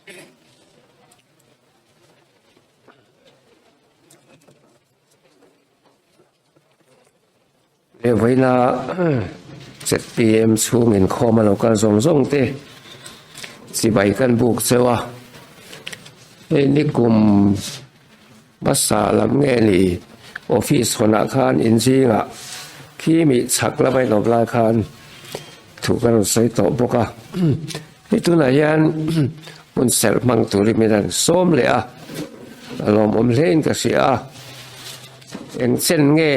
He vawiina zpm chhung inkhawm a lo kal zawng zawng te chibai kan buk cheu a hei nikum hmasa lam nge ni office hawnah khan inzingah khi mi chhak lama in awm lai khan thu ka rawn sawi tawh bawk a hei tunah hian hmun serh hmang turin min han sawm leh a a lawmawm hle in ka hria a eng chen nge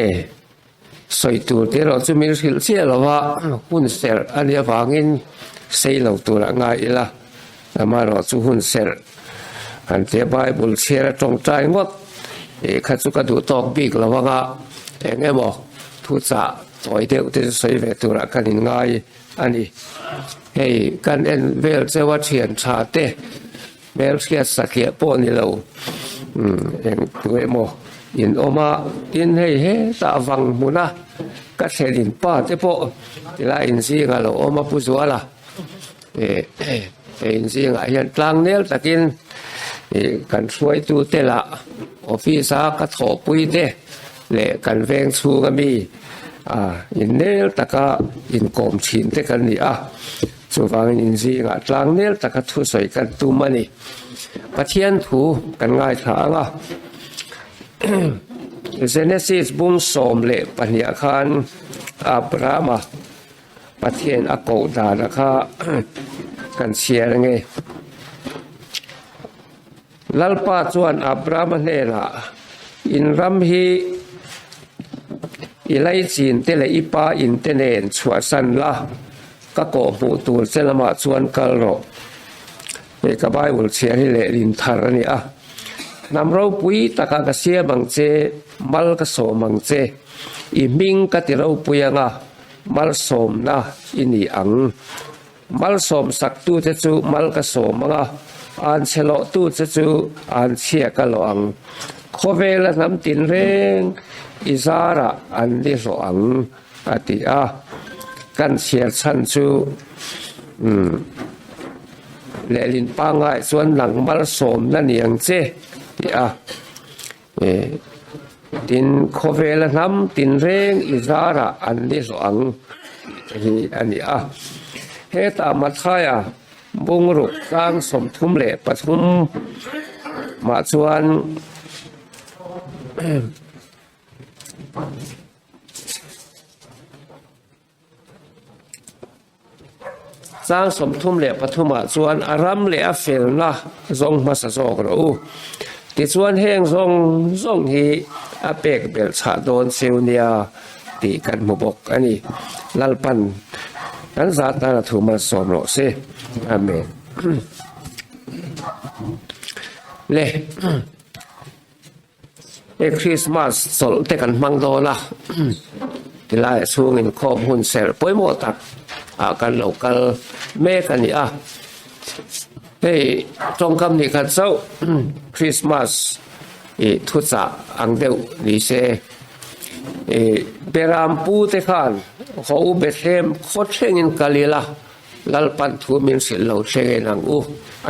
sawi tur te erawh chu min hrilh chiah lo a hun serh a nih avangin sei lo tur a ngai ila amaherawh chu hun serh han tia bible chhiar a tawngtai ngawt ih kha chu ka duh tawk bik lo anga eng emaw thuchah tawi deuh te chu sawi ve turah kan inngai a ni hei kan en vel cheu a thian tha te hmelhriat satliah pawh ni lo umm eng tu emaw in awm a tin hei hetah vang hmun a ka thlenin pa te pawh tilai inzing a lo awm a pu zuala eh hei inzingah hian tlang nel takin ih kan hruaitu te lah office a ka thawhpui te leh kan veng chhung ami ah innel taka inkawm thin te kan ni a. Chuvangin inzingah tlangnel taka thusawi kan tum a ni. Pathian thu kan ngaithla ang a. Genesis bung 12 ah khan Abrahama Pathian a koh dana kha kan chhiar ange. Lalpa chuan Abrahama hnenah, In ram hi i laichin te leh i pa in te nen chhuahsan la, ka kawh hmuh tur che lamah chuan kal rawh. Hei ka Bible chhiar hi lehlin thar a ni a. Hnam ropui takah ka siam ang che, mal ka sawm ang che, i hming ka ti ropui ang a, malsawmna i ni ang. Malsawm saktu che chu mal ka sawm ang a, an chhe lawhtu che chu an chhia ka lawh ang. Khawvela hnam tinreng i zarah an ni hlawh ang, a ti a. Kan chhiar chhan chu umm lehlin pangngai chuan nang malsawmna ni ang che, ti a. Tin, khawvela hnam tinreng i zarah an ni hlawh ang tih te hi a ni a. Hetah Mathaia bungruk tlang 33 mah chuan Chang 33 ah chuan a ram leh a felna zawng hmasa zawk rawh u. Tichuan heng zawng zawng hi a pek belh chhah dawn cheu nia tih kan hmu bawk a ni. Lalpan kan zah tan a thu malsawm rawh se. Amen. Le. Hei Christmas chawlh te kan hmang dawn a, tilaiah chhung inkhawm hun serh pawimawh tak ah kan lo kal mek a ni a. Hei tawngkam ni khat chauh Christmas ih thuchah ang deuh ni se ih Beram pu te khan haw u Bethlehem khaw thlengin kal ila Lalpan thu min hrilh lo thleng en ang u,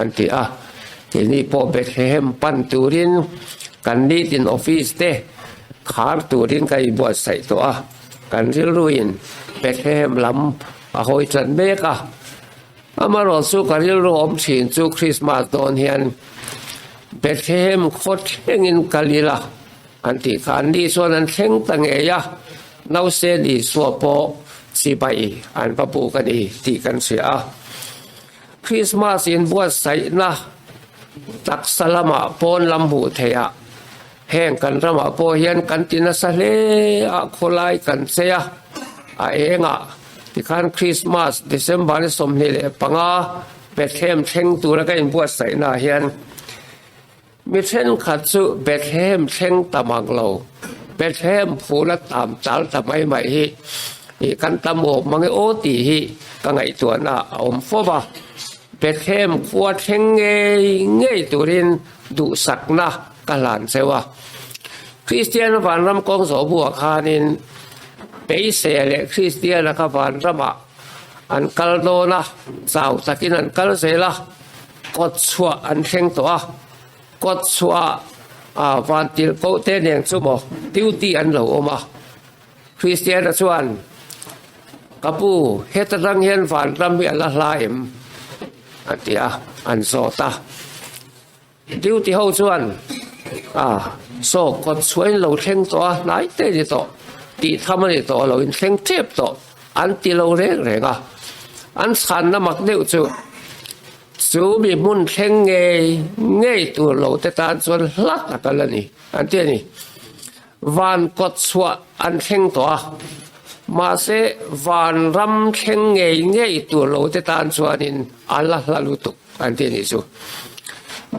an ti a. Keini pawh Bethlehem pan turin kan nitin office te khar turin ka inbuatsaih tawh a, kan rilruin Bethlehem lam a hawi tan mek a. Amaherawh chu ka rilru awm thin chu Christmas dawn hian Bethlehem khaw thlengin kal ila an tih kha an ni chuan an thleng ta ngei a. Nausen Isua pawh chibai an va buk a ni tih kan hria a. Krismas inbuatsaihna taksa lamah pawn lam hmuh theih ah heng kan ramah pawh hian kan ti nasa hle a, khawlai kan chei a, a engah tikhan Krismas December ni 25 Bethlehem thleng tura ka inbuatsaihna ah hian Mi thenkhat chu Bethlehem thleng ta mang lo, Bethlehem phul a tam tal ta mai mai hi ih kan tam awm mang e aw tih hi ka ngaihtuahna a awm fo va. Bethlehem khua thleng ngei ngei turin duhsakna ka hlan cheu a. Kristian vanram kawng zawh buah khanin Beiseia leh Kristiana kha vanramah an kal dawn a, chau takin an kal zel a. Kawtchhuah an thleng tawh a, kawtchhuah ah vantirhkoh te nen chu maw duty an lo awm a. Kristiana chuan, Ka pu, heta tang hian vanram hi a la hla em? a ti a, an zawt a. Duty ho chuan, A, saw kawtchhuah in lo thleng tawh a, hnai te ni tawh, tih tham a ni tawh lo, in thleng tep tawh, an ti lo reng reng a. An chhanna mak deuh chu, Chu mi hmun thleng ngei ngei tur lo te tan chuan hla tak a la ni, an ti a ni. Van kawt chhuah an thleng tawh a, mahse van ram thleng ngei ngei tur lo te tan chuanin a la hla lutuk an ti a nih chu.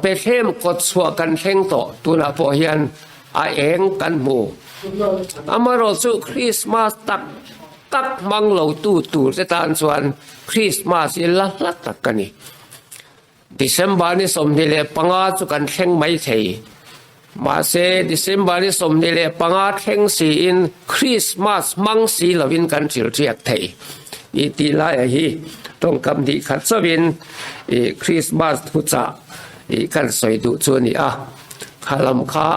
Bethlehem kawt chhuah kan thleng tawh tunah pawh hian a eng kan hmu. Amaherawh chu Krismas tak tak hmang lo tu tur te tan chuan Krismas hi la hla tak a ni. December ni 25 chu kan thleng mai thei. Mahse, December ni 25 thleng siin Christmas hmang si lovin kan thilhriat thei. I tih laiah hi tawngkam hnih khat chauhin i Christmas thuchah i kan sawi duh chu a ni a. Kha lam kha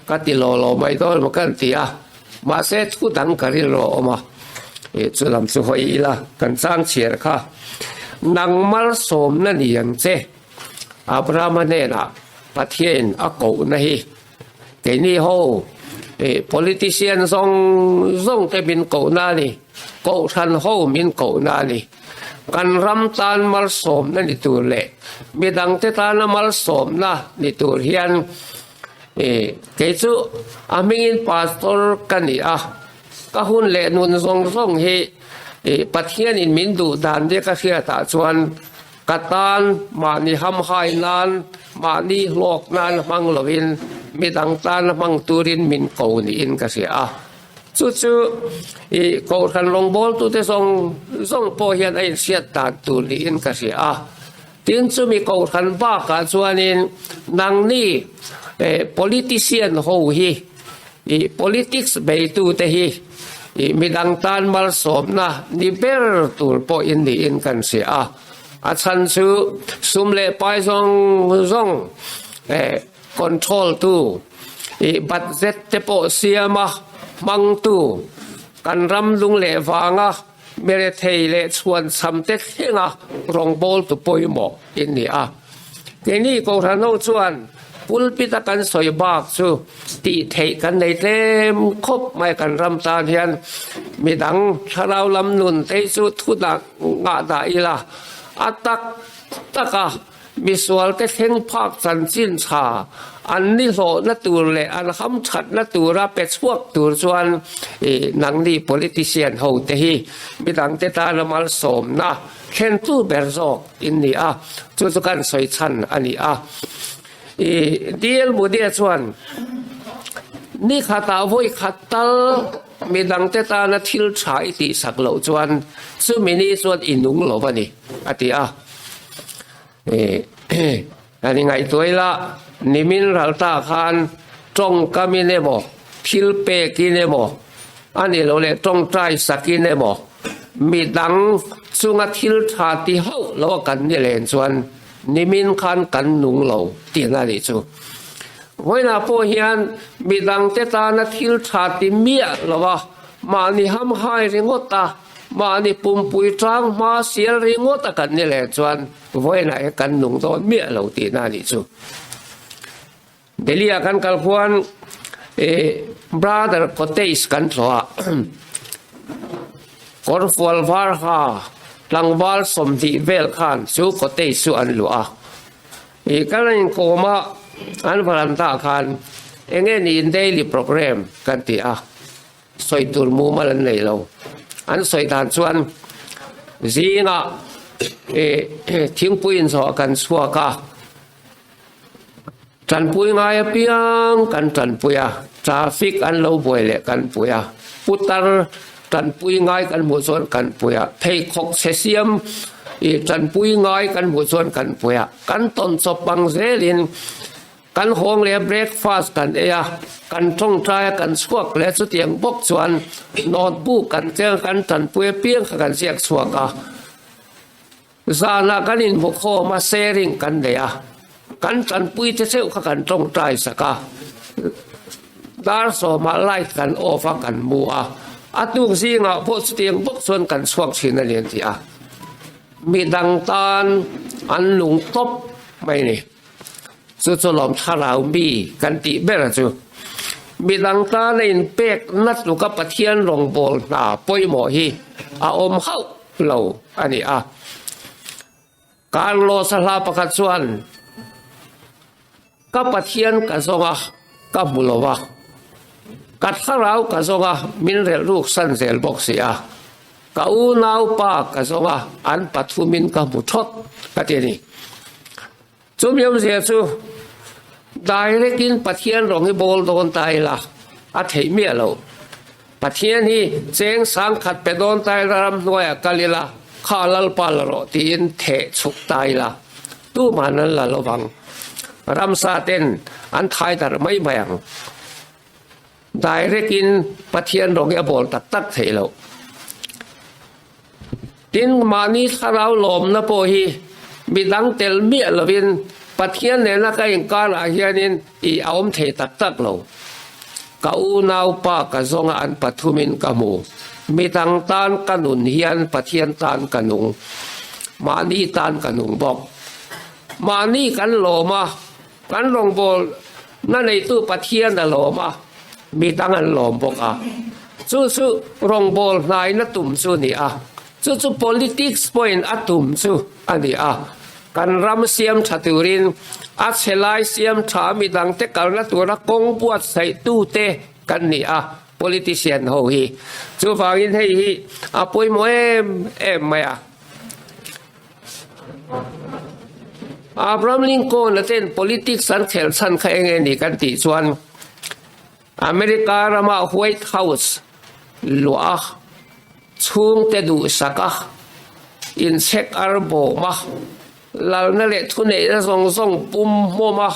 ka ti law law mai dawn emaw kan ti a. Mahse, thu dang ka rilru a awm a, ih chu lam chu hawi ila kan chang chhiar kha. Nang malsawmna ni ang che, Abrahama hnenah Pathiain a kohna hi keini ho ih politician zawng zawng te min kohna a ni, kohhran ho min kohna a ni. Kan ram tan malsawmna ni tur leh midangte tana malsawmna ni tur hian E, kei chu a hmingin pastor ka ni a, ka hun leh nun zawng zawng hi e, Pathianin min duh dan te ka hriatah chuan ka tan mahni hamhai nan, mahni hlawk nan hmang lovin midang tan hmang turin min ko niin ka hria a. Chu chu e, Kohhran rawngbawltute zawng zawng pawh hian a inhriat dan tur niin ka hria a. Tin, chumi kohhran bakah chuanin nangni politician ho hi, politics beitute hi midang tan malsawmna ni ber tur pawh in niin kan hria a. A chhan chu sum leh pai zawng zawng control tu, budget te pawh siama hmangtu, kan ram lung leh vanga Mirethei leh chhuanchham te thlenga rawngbawltu pawimawh in ni a. Keini Kohhran ho chuan pulpit a kan sawi bak chu tih theih kan nei tlem khawp mai kan ram tan hian midang thlarau lam nun te hi chu thu dah ngah dah ila a tak tak a. Misualte thleng phak chanchin tha an ni hlawhna tur leh an hamthatna tura pe chhuak tur chuan nangni politician ho te hi midangte tana malsawmna thlentu ber zawk in ni a, chu chu kan sawi chhan a ni a. DL Moody-a chuan ni khatah vawi khat tal midangte tana thil tha i tihsak loh chuan chumi ni chuan i nung lo a ni, a ti a. Kan ingaihtuah ila, nimin ral ta khan tawngkamin emaw, thil pekin emaw, a nih loh leh tawngtai sakin emaw, midang chunga thil tha ti hauh lo a kan ni len chuan nimin khan kan nung lo tihna a nih chu. Vawiinah pawh hian midangte tana thil tha ti miah lo a, mahni hamhai ringawt a, Mahni pumpui tang hma sial ringawt a kan ni leh chuan vawiinah hian kan nung dawn miah lo tihna a nih chu. Delhi ah kan kal khuan brother cottage kan tlawh a, kawrfual var ha tlangval 20 vel khan chu cottage chu an luah a. Kan rawn inkawm a, an veranda ah khan enge niin daily program kan ti a. Sawi tur mumal an nei lo. An sawi dan chuan zingah thingpui inzawh kan chhuak a, tanpui ngai apiang kan tanpui a, traffic an lo buai leh kan pui a, putar tanpui ngai kan hmuh chuan kan pui a, pheikhawk chhe siam tanpui ngai kan hmuh chuan kan pui a, kan tawn chawp ang zelin Kan hawng leh breakfast kan ei a, kan tawngtai a, kan chhuak leh chutiang bawk chuan notebook kan keng a, kan tanpui apiang kha kan ziak chhuak a. Zanah kan inhmu khawm a, sharing kan nei a, kan tanpui te cheuh kha kan tawngtai sak a, dar sawmah light kan off a, kan mu a, a tuk zingah pawh chutiang bawk chuan kan chhuak thin a ni an ti a, midang tan an lung tawp mai a ni. Chu chu lawm thlarau mi kan tih ber chu. Midang tana inpek na tluka Pathian rawngbâwl hna pawimawh hi a awm hauh lo a ni a. Carlos-a hla pakhat chuan, Ka Pathian ka zawng a, ka hmu lo va. Ka thlarau ka zawng a, min relh ruk san zel bawk si a. Ka unaupa ka zawng a, an pathumin ka hmu thawt ka ti a ni. Chumi awmzia chu direct in Pathian rawng hi bawl dawn ta ila a theih miah lo. Pathian hi cheng sangkhat pe dawn ta ila ramhnuaiah kal ila kha Lalpa la rawh tiin theh chhuk ta ila tuman an la lovang. Ramsa ten an thai darh mai mai ang. Direct in Pathian rawng hi a bawl tak tak theih loh. Tin, mahni thlarau lawmna pawh hi midang tel miah lovin Pathian nena ka inkarah hianin i a awm thei tak tak lo. Ka unaupa ka zawnga an pathumin ka hmu. Midang tan ka nun hian Pathian tan ka nung. Mahni tan ka nung bawk. Mahni kan lawm a, kan rawngbawlna neitu Pathian a lawm a, midang an lawm bawk a. Chu chu rawngbâwl hnaina tum chu a ni a, chu chu politics pawhin a tum chu a ni a. Kan ram siam ṭha turin a chhe lai siam ṭha midangte kalna tura kawng buatsaihtute kan ni a, politician ho hi. Chuvangin hei hi a pawimawh em em mai a. Abraham Lincoln-a ten politics an khelh chhan kha eng nge ni kan tih chuan, America rama White House luah a, chhungte duhsak a, inchhek ar bawm a, lalna leh thuneihna zawng zawng pum hmawm a,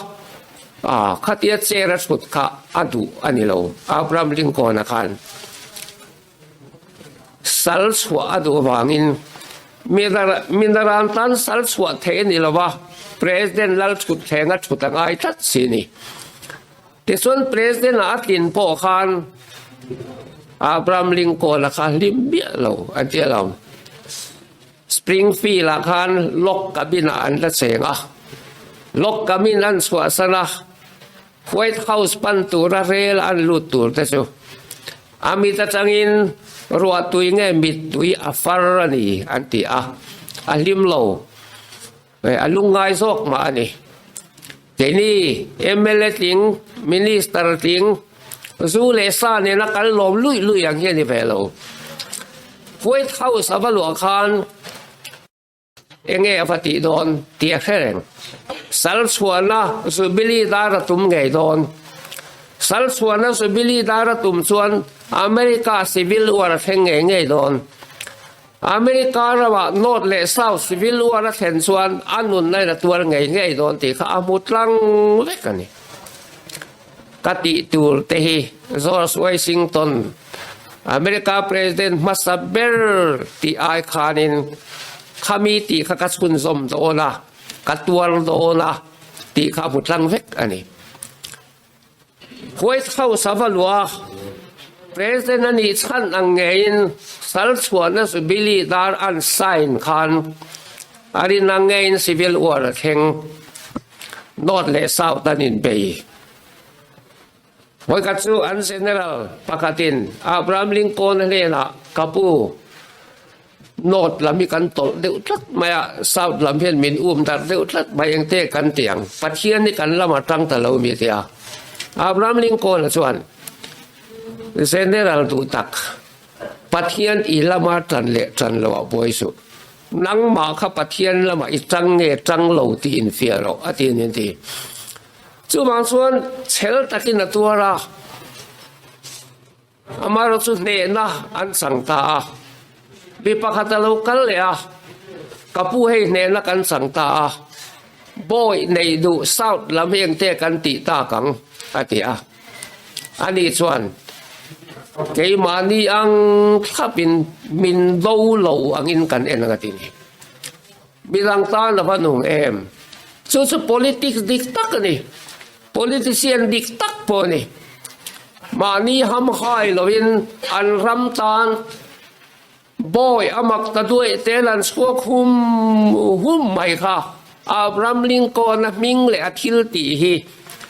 ah khatia chair a thut kha a duh a ni lo, Abraham Lincoln-a khan sal chhuah a duh avangin Minaran tan sal chhuah theih a ni lo va, President lal thut thleng a thut a ngai tlat si a ni. Tichuan President ah a tlin pawh khan Abraham Lincoln a kha hlim miah lo an ti alawm. Springfield ah khan log cabin ah an la cheng a, log cabin an chhuahsan a, White House pan tura rel an lut tur te chu a mit atangin ruahtui nge mittui a far a ni an ti a, a hlim lo. A lungngai zawk mah a ni. Keini mla tling, Minister tling, zu leh sa nena kan lawm luih luih ang hi a ni ve lo. White House a va luah khan enge a va tih dawn tih a hre reng. Sal chhuahna Jubilee dar a tum ngei dawn. Sal chhuahna Jubilee dar a tum chuan America Civil War a thleng ngei ngei dawn. America ramah North leh South Civil War a thlen chuan a nunna in a tuar ngei ngei dawn tih kha a hmu tlang vek a ni. Ka tih tur te hi George Washington, America President hmasa ber tih ai khanin khami tih kha ka chhunzawm dawn a, ka tuar dawn a tih kha a hmu tlang vek a ni. White House a va luah a, President a nih chhan ang ngeiin sal chhuahna Jubilee dar an sign khan a rin ang ngeiin Civil War a thleng. North leh South an inbei. Vawikhat chu an General pakhatin Abraham Lincoln hnenah, Ka pu, North lam hi kan tawlh deuh tlat mai a, South lam hian min um darh deuh tlat mai engte kan ti ang, Pathian hi kan lam a tang ta lo mi a ti a. Abraham Lincoln-a chuan, General duh tak, Pathian i lama tan leh tan loh ah buai suh. Nangmah kha Pathian lamah i tang nge tang lo tih infiah rawh a ti a ni an ti. Chuvang chuan chhel takin a tuar a. Amaherawh chu hnehna an chang ta a, mi pakhat a lo kal leh a, Ka pu hei hnehna kan chang ta a, bawi neih duh South lam hi engte kan tih tak ang? a ti a. Ani chuan, Keimahni ang thlapin min do lo angin kan en ang a ti ni. Midang tan a va nung em? Chu chu politics dik tak a ni. Politician dik tak pawh a ni. Mahni hamhai loin an ram tan Bawi a mak ta duaih tel an chhuak hum hum mai kha. Abraham Lincoln-a hming leh a thil tih hi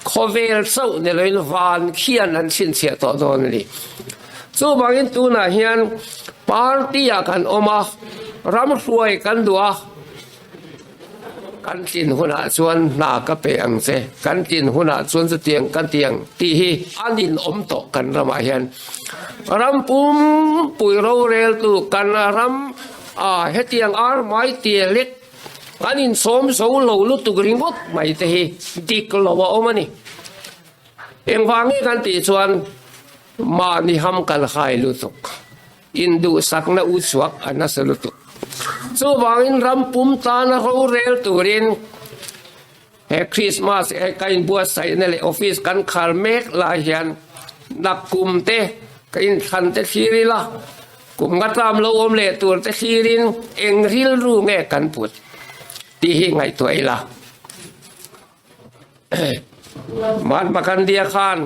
khawvel chauh ni loin van khian an chhinchhiah tawh dawn a ni. Chuvangin tunah hian party-ah kan awm a, ram hruai kan duh a, kan tlin hunah chuan hna ka pe ang che, kan tlin hunah chuan chutiang ka ti ang tih hi a ninawm tawh kan ramah hian. Ram pumpui roreltu kan ram ah hetiang ar mai tia lek kan insawm zo lo lutuk ringawt mai te hi dik lo a awm a ni. Engvang nge kan tih chuan mahni ham kal hai lutuk, induhsakna u chhuak a nasa lutuk. Chuvangin ram pum tana rorel turin he Krismas he ka inbuatsaihna leh office kan khar mek lai hian nakkum te ka inthlan te thlir ila, kum nga tlam lo awm leh tur te thlirin eng rilru nge kan put tih hi ngaihtuah ila. Mahatma Gandhi a khan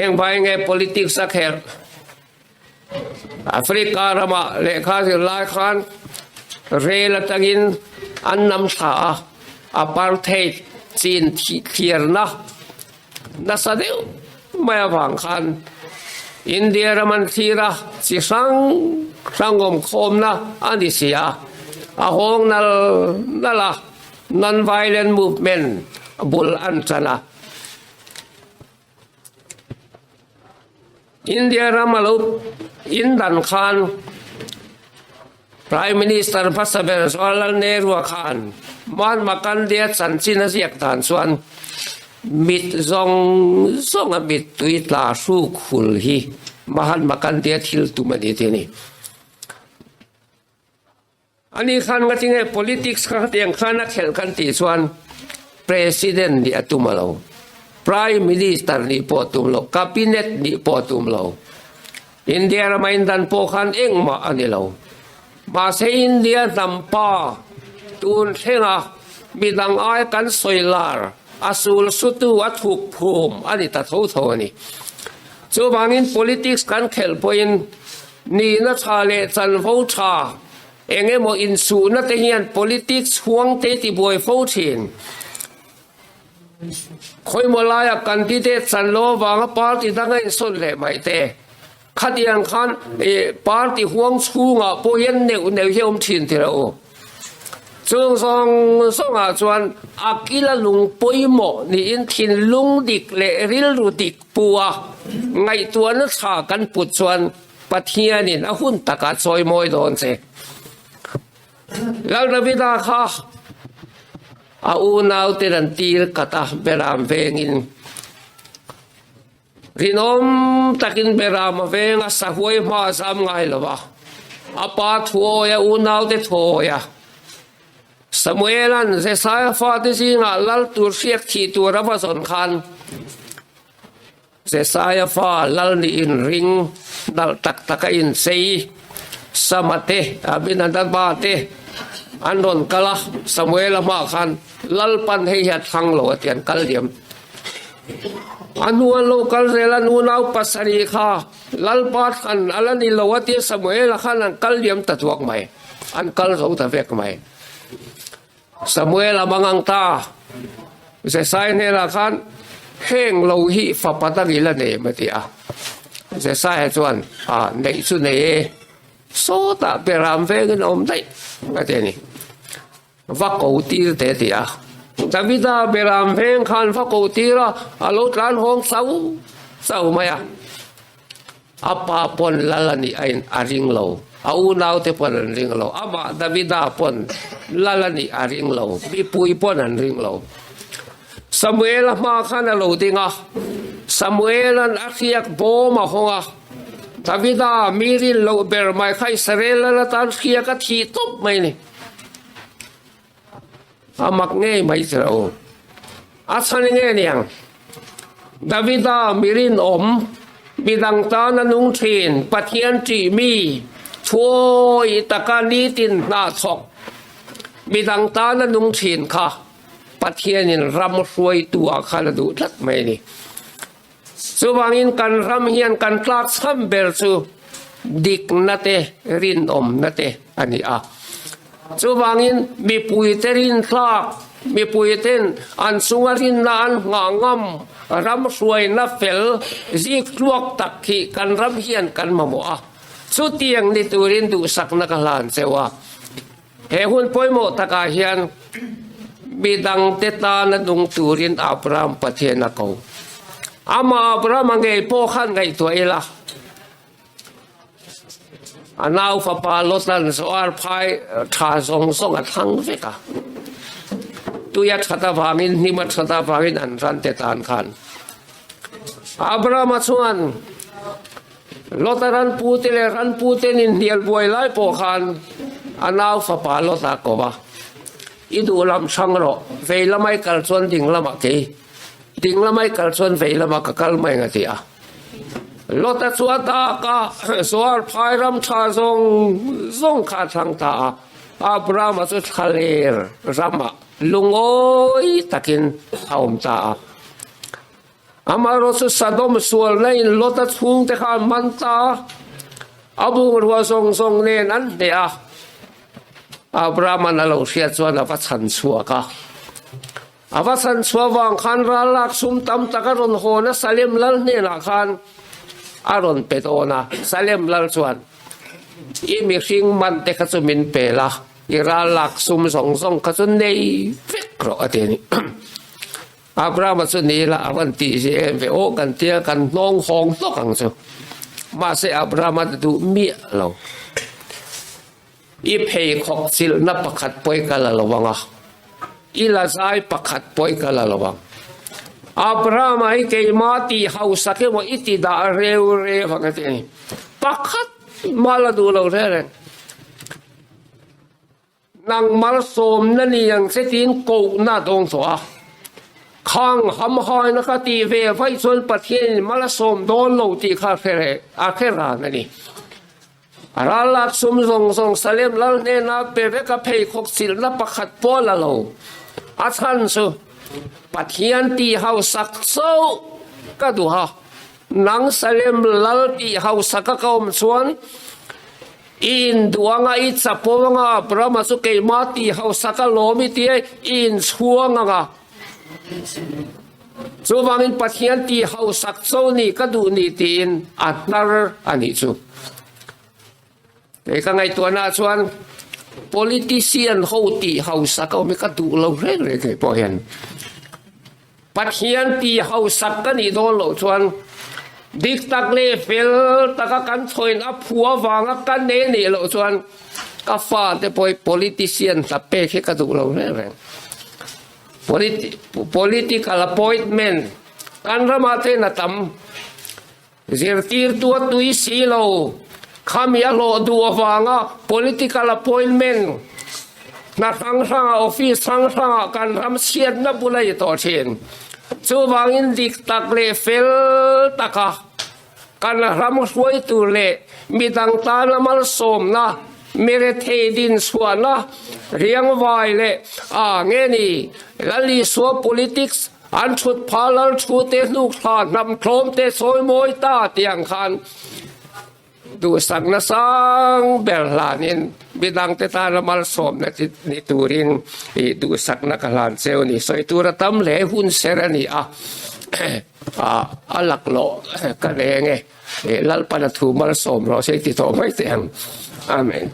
engvai nge politics a khelh? Africa ramah lehkha zir lai khan rel atangin an nam thla a, apartheid chin thliarna nasa deuh mai avang khan India ram an thlir a, chi hrang hrang awmkhawmna a ni si a, a hawng nal nal a. Non-violent movement bul an tan a. India ram a lo indan khan Prime Minister hmasa ber Jawaharlal Nehru a khan Mahatma Gandhi a chanchin a ziak dan chuan mit zawng zawng a mittui tla hruk hul hi Mahatma Gandhi a thil tum a ni tih a ni. Ani khan nga tinge politics kha khatiang khan a khelh kan tih chuan President nih a tum a lo, Prime Minister nih pawh a tum lo, Cabinet nih pawh a tum lo. India rama indan pawh khan engmah a ni lo. Mahse India hnam pa tun thlenga midang ai kan sawi lar a sul sutu a thuk phum a ni ta tho tho a ni. Chuvangin politics kan khelh pawhin Nihna tha leh chanvo tha eng emaw insuhna te hian politics huang te tibuai fo thin. Khawimaw laia candidate chanlo avanga party danga insawn leh mai te. Khatiang khan party huang chhungah pawh hian neuh neuh hi a awm thin ti lo. Chung zawng zawngah chuan a kila lung pawimawh niin thinlung dik leh rilru dik pu a, ngaihtuahna tha kan put chuan Pathianin a hun takah chawi mawi dawn che. Lal Davida kha a unauten an tir kat a, Beram vengin rinawm takin Beram a veng a, sahuai hma a zam ngai lo va, a pa thuawi a, unaute thuawi a. Samuela'n Jesaia fate zingah lal tur hriak thih tur a va zawn khan, Jesaia fa lal nih inring nalh tak tak a inchei. Sama te, Abinadaba te an rawn kal a, Samuela hmaah khan Lalpan hei hi a thlang lo a ti, an kal diam. A hnu an lo kal zel a, nunau pasarih kha Lalpa thlan a la ni lo a tia Samuela khan an kal diam ta duak mai, an kal zo ta vek mai. Samuel a mangang ta. Jesai hnenah khan, Heng lo hi fapa dang i la nei em? a ti a. Jesai chuan, A, neih chu nei e. Sawtah Beram vengin a awm daih, a ti a ni. Va ko tir te a ti a. Davida Beram veng khan va ko tir a, a lo tlan hawng chau chau mai a. A pa pawn lal a nih aiin a ring lo, a unaute pawn an ring lo, amah Davida pawn lal a nih a ring lo, mipui pawn an ring lo. Samuela hma khan a lo ding a, Samuela'n a hriak bawm a hawng a, Davida mi rin loh ber mai kha Israel lal atan hriak a thih tawp mai a ni. A mak ngei mai che lo. A chhan nge niang? Davida mi rinawm, midang tana nung thin, Pathian ṭih mi, thuawi taka nitin hna thawk. Midang tana nung thin kha Pathianin ram hruaitu ah khan a duh tlat mai a ni. Chuvangin kan ram hian kan tlak chham ber chu dikna te, rinawmna te a ni a. Chuvangin mipuite rintlak, mipuiten an chunga rinna an nghah ngam, ram hruaina fel zik tluak tak hi kan ram hian kan mamawh a. Chutiang ni turin duhsakna ka hlan cheu a. He hun pawimawh takah hian midangte tana nung turin Abraham Pathian a ko. Amah Abraham-a ngei pawh khan ngaihtuah ila, a nau fapa Lot-a'n Zoar phai tha zawng zawng a thlang vek a. Tui a that avangin, hnim a that avangin an rante tan khan. Abraham-a chuan Lota ranpute leh ranputen inhnial buai lai pawh khan a nau fapa Lota ko va, I duh lam hrang rawh, vei lama i kal chuan ding lamah kei, ding lama i kal chuan vei lamah ka kal mai ang a ti a. Lota chu a dak a, Zoar phai ram tha zawng zawng kha a thlang ta a, Abrahama chu thlaler ramah lungawi takin a awm ta a. Amaherawhchu Sodom sualna in Lota chhungte kha an man ta a, a bungrua zawng zawng nen an hneh a. Abraham-a'n a lo hriat chuan a va chhan chhuak a. A va chhan chhuah vang khan ral lak sum tam tak a rawn hawn a, Salem lal hnenah khan a rawn pe dawn a. Salem lal chuan, I mihring man te kha chu min pe la, i ral lak sum zawng zawng kha chu nei vek rawh a ti a ni. Abrahama chu ni ila a van tih zia em ve aw kan tia kan hnawng hawng hlawk ang chu. Mahse Abrahama duh miah lo. I pheikhawk chilhna pakhat pawh i kal a lo ang a, i lazai pakhat pawh i kal a lo ang. Abrahama hi keimah tih hausak emaw i ti dah reu reu ang a ti a ni. Pakhat mah la duh lo reng reng. Nang malsawmna ni ang che tiin kohna a dawng tawh a. Khang hamhaina ka tih ve vaih chuan Pathianin mal a sawm dawn lo tih kha a hre reh, a hre ran a ni. A ral lak sum zawng zawng Salem lal hnena pe vek a pheikhawk chilhna pakhat pawh a la lo. A chhan chu Pathian tih hausak chauh ka duh a, nang Salem lal tih hausaka ka awm chuan I induang a, i chapo ang a, Abrahama chu keimah tih hausak a lawm i tia i inchhuang ang a. Chuvangin Pathian tih hausak cho ni ka duh ni tiin a hnar a nih chu. Kei ka ngaihtuahna ah chuan politician ho tih hausak a awm hi ka duh lo reng reng thei pawh hian. Pathian ti hausak ka nih dawn loh chuan dik tak leh fel taka kan chhawiin a phu avanga ka ne nih loh chuan ka fate pawh hi politician hla pek hi ka duh lo reng reng. Political appointment kan ramah te in a tam. Zirtirtu a tui si lo. Khami a hlawh duh avanga political appointment hna hrang hrangah office hrang hrangah kan ram chhiatna bul a ni tawh thin. Chuvangin dik tak leh fel taka kan ram hruai tur leh midang tana malsawmna, mirethei dinchhuahna, riangvai leh a nge ni Lal Isua politics An thut phah lal thu te hnuk thla hnam tlawm te sawi mawi ta tih ang khan duhsakna sang ber hlanin midangte tana malsawmna ni turin ih duhsakna ka hlan cheu a ni. Sawi tur a tam hle hun ser a ni a, a laklawh ka reng e. Lalpana thu malsawm rawh se ti tawh mai teh ang. Amen.